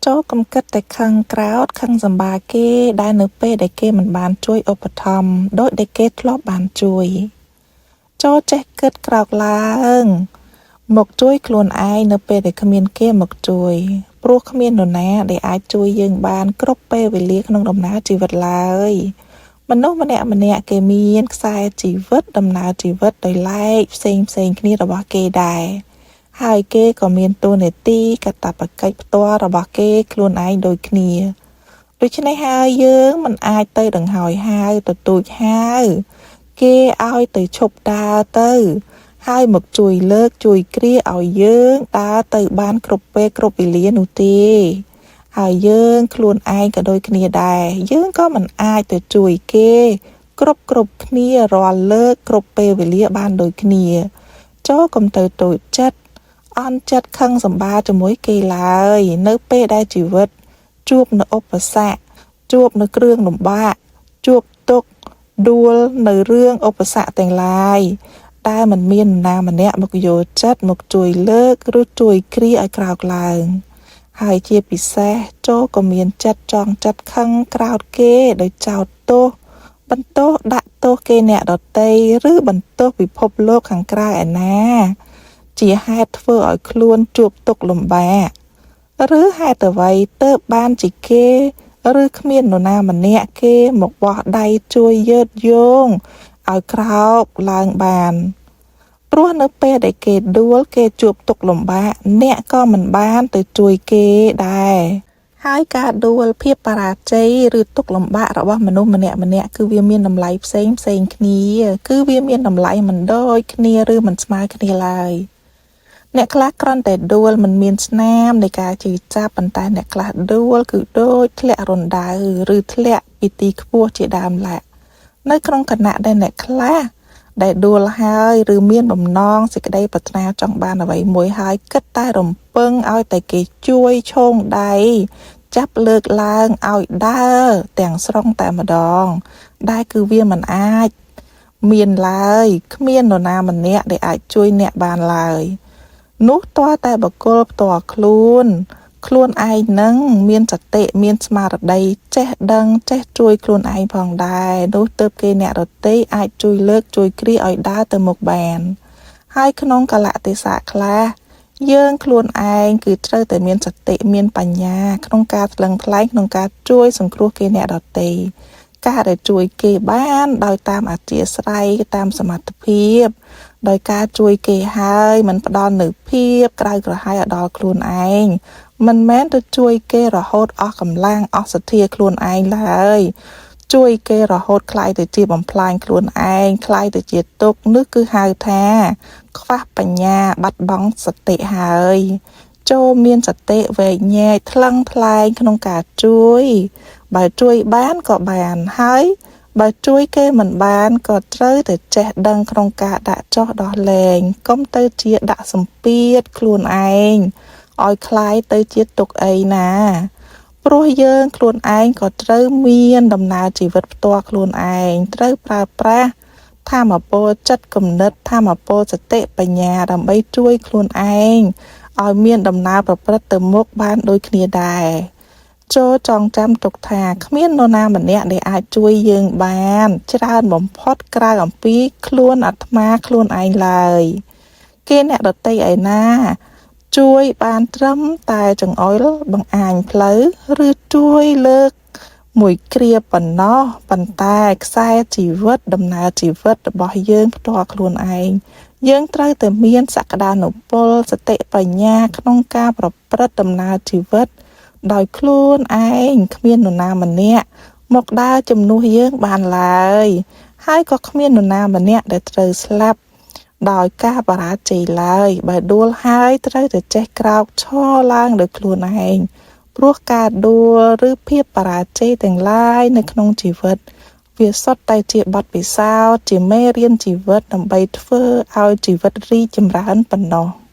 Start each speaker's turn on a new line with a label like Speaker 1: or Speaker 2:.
Speaker 1: ចូរកុំគិតតែខឹងក្រោធខឹងសម្បាគេដែលនៅពេលដែលគេមិនបានជួយឧបត្ថម្ភដូចដែលគេធ្លាប់បានជួយ ចូរចេះគិតក្រោកឡើងមកជួយខ្លួនឯងនៅពេលដែលគ្មានគេមកជួយ ព្រោះគ្មាននរណាដែលអាចជួយយើងបានគ្រប់ពេលវេលាក្នុងដំណើរជីវិតឡើយមនុស្សម្នាក់ម្នាក់គេមានខ្សែជីវិតដំណើរជីវិតដោយឡែកផ្សេងផ្សេងគ្នារបស់គេដែរហើយគេក៏មានតួនាទីកាតព្វកិច្ចផ្ទាល់របស់គេខ្លួនឯងដូចគ្នាដូច្នេះហើយយើងមិនអាចទៅដង្ហើយហៅទទូចហៅគេឲ្យទៅឈប់ដើរទៅ ហើយមកជួយលើកជួយគ្រាឲ្យយើងដើរទៅបានគ្រប់ពេលគ្រប់វេលានោះទេហើយយើងខ្លួនឯងក៏ដូចគ្នាដែរយើងក៏មិនអាចទៅជួយគេគ្រប់គ្រប់គ្នារាល់លើកគ្រប់ពេលវេលាបានដូចគ្នា ចូរកុំទៅតូចចិត្តអន់ចិត្តខឹងសម្បាជាមួយគេឡើយនៅពេលដែលជីវិតជួបនៅឧបសគ្គជួបនៅគ្រឿងលំបាកជួបទុក្ខដួលនៅរឿងឧបសគ្គទាំងឡាយតែមិនមាននរណាម្នាក់មកយល់ចិត្តមកជួយលើកឬជួយគ្រាឲ្យក្រោកឡើងហើយជាពិសេសចូរក៏មានចិត្តចង់ចិត្តខឹងក្រោធគេដោយចោទទោសបន្ទោសដាក់ទោសគេអ្នកដទៃឬបន្ទោសពិភពលោកខាងក្រៅឯណា ជាហេតុធ្វើឲ្យខ្លួនជួបទុក្ខលំបាកឬហេតុអ្វីទើបបានជាគេឬគ្មាននរណាម្នាក់គេមកបោះដៃជួយយឺតយោងឲ្យក្រោកឡើងបានព្រោះនៅពេលដែលគេដួលគេជួបទុក្ខលំបាកអ្នកក៏មិនបានទៅជួយគេដែរហើយការដួលភាពបរាជ័យឬទុក្ខលំបាករបស់មនុស្សម្នាក់ៗគឺវាមានតម្លៃផ្សេងផ្សេងគ្នាគឺវាមានតម្លៃមិនដូចគ្នាឬមិនស្មើគ្នាឡើយអ្នកខ្លះគ្រាន់តែដួលមិនមានស្នាមនៃការឈឺចាប់ប៉ុន្តែអ្នកខ្លះដួលគឺដូចធ្លាក់រណ្ដៅឬធ្លាក់ពីទីខ្ពស់ជាដើមឡានៅក្នុងខណៈដែលអ្នកខ្លះដែលដួលហើយឬមានបំណងសេចក្តីប្រាថ្នាចង់បានអ្វីមួយហើយគិតតែរំពឹងឲ្យតែគេជួយឈោងដៃចាប់លើកឡើងឲ្យដើរទាំងស្រុងតែម្ដងដែលគឺវាមិនអាចមានឡើយគ្មាននរណាម្នាក់ដែលអាចជួយអ្នកបានឡើយនោះទាល់តែបុគ្គលផ្ទាល់ខ្លួនខ្លួនឯងនឹងមានសតិមានស្មារតីចេះដឹងចេះជួយខ្លួនឯងផងដែរនោះទើបគេអ្នកដទៃអាចជួយលើកជួយគ្រាឲ្យដើរទៅមុខបានហើយក្នុងកាលៈទេសៈខ្លះយើងខ្លួនឯងគឺត្រូវតែមានសតិមានបញ្ញាក្នុងការថ្លឹងថ្លែងក្នុងការជួយសង្គ្រោះគេអ្នកដទៃការដែលជួយគេបានដោយតាមអធ្យាស្រ័យតាមសមត្ថភាពដោយការជួយគេហើយមិនផ្ដល់នូវភាពក្រៅក្រហាយឲ្យដល់ខ្លួនឯងមិនមែនទៅជួយគេរហូតអស់កម្លាំងអស់សទ្ធាខ្លួនឯងឡើយជួយគេរហូតក្លាយទៅជាបំផ្លាញខ្លួនឯងក្លាយទៅជាទុក្ខនោះគឺហៅថាខ្វះបញ្ញាបាត់បង់សតិហើយចូលមានសតិវែកញែកថ្លឹងថ្លែងក្នុងការជួយបើជួយបានក៏បានហើយបើជួយគេមិនបានក៏ត្រូវតែចេះដឹងក្នុងការដាក់ចុះដោះលែងកុំទៅជាដាក់សម្ពាធខ្លួនឯងឲ្យក្លាយទៅជាទុក្ខអីណាព្រោះយើងខ្លួនឯងក៏ត្រូវមានដំណើរជីវិតផ្ទាល់ខ្លួនឯងត្រូវប្រើប្រាស់ធម៌ពលចិត្តគំនិតធម៌ពលសតិបញ្ញាដើម្បីជួយខ្លួនឯងឲ្យមានដំណើរប្រព្រឹត្តទៅមុខបានដូចគ្នាដែរចូលចងចាំទុកថាគ្មាននរណាម្នាក់ដែលអាចជួយយើងបានច្រើនបំផុតក្រៅអំពីខ្លួនអាត្មាខ្លួនឯងឡើយគេអ្នកដទៃឯណាជួយបានត្រឹមតែចង្អុលបង្អាញផ្លូវឬជួយលើកមួយគ្រាប៉ុណ្ណោះប៉ុន្តែខ្សែជីវិតដំណើរជីវិតរបស់យើងផ្ទាល់ខ្លួនឯងយើងត្រូវតែមានសក្តានុពលសតិបញ្ញាក្នុងការប្រព្រឹត្តដំណើរជីវិតដោយខ្លួនឯងគ្មាននរណាម្នាក់មកដើរជំនួសយើងបានឡើយហើយក៏គ្មាននរណាម្នាក់ដែលត្រូវស្លាប់ដោយការបរាជ័យឡើយបើដួលហើយត្រូវតែចេះក្រោកឈរឡើងដោយខ្លួនឯងព្រោះការដួលឬភាពបរាជ័យទាំងឡាយនៅក្នុងជីវិតវាសុទ្ធតែជាបទពិសោធន៍ជាមេរៀនជីវិតដើម្បីធ្វើឲ្យជីវិតរីកចម្រើនប៉ុណ្ណោះ។